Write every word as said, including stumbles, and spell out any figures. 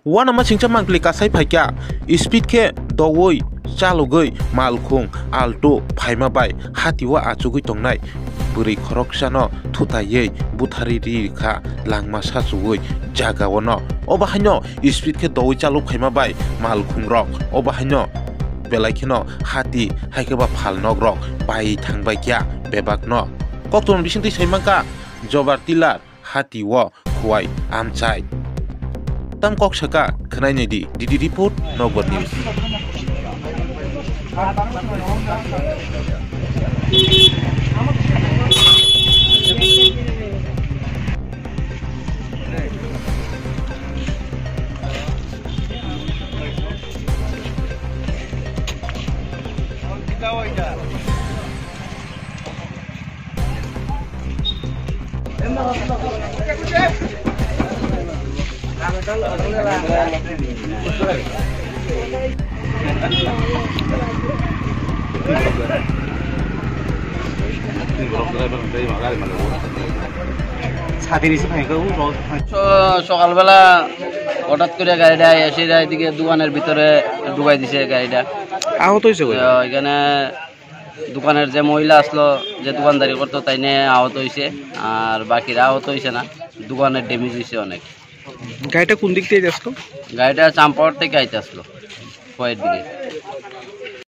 Uanama singcha mangpili kasai phaikha, speed khe doui chalogwi malkhung Alto phaima bai hatio achugwi tongnai bwrwi khoroksano thutaiwi butharwi rikha langma sachuwi jagaono. Obo haino speed khe doui chalok phaima bai malkhungrok obo haino belai kheno hati hai khe ba phalnokrok pai thangbaikha bebakno. Koktwma bisingtwi saimankha Jobar Tiller hatio khuwai amchai. Tam kok saka khwnai naidi D D report Nokbar News. ছাতি নিচে থাকে, ও রড থাকে। স-, সকালবেলা হঠাৎ করে গাড়িটা এসে যায় এদিকে দোকানের ভিতরে ঢুকাই দিছে গাড়িটা। আহত হয়েছে কই? তো এখানে দোকানের যে মহিলা আসলো, যে দোকানদারি করতো, তাই নিয়ে আহত হয়েছে, আর বাকিরা আহত হয়েছে না, দোকানের ড্যামেজ হয়েছে অনেক। গাড়িটা কোন দিক থেকে যাচ্ছিল? গাড়িটা চাম্পাওয়ার থেকে আইতে আসলো, খোয়াইর দিকে।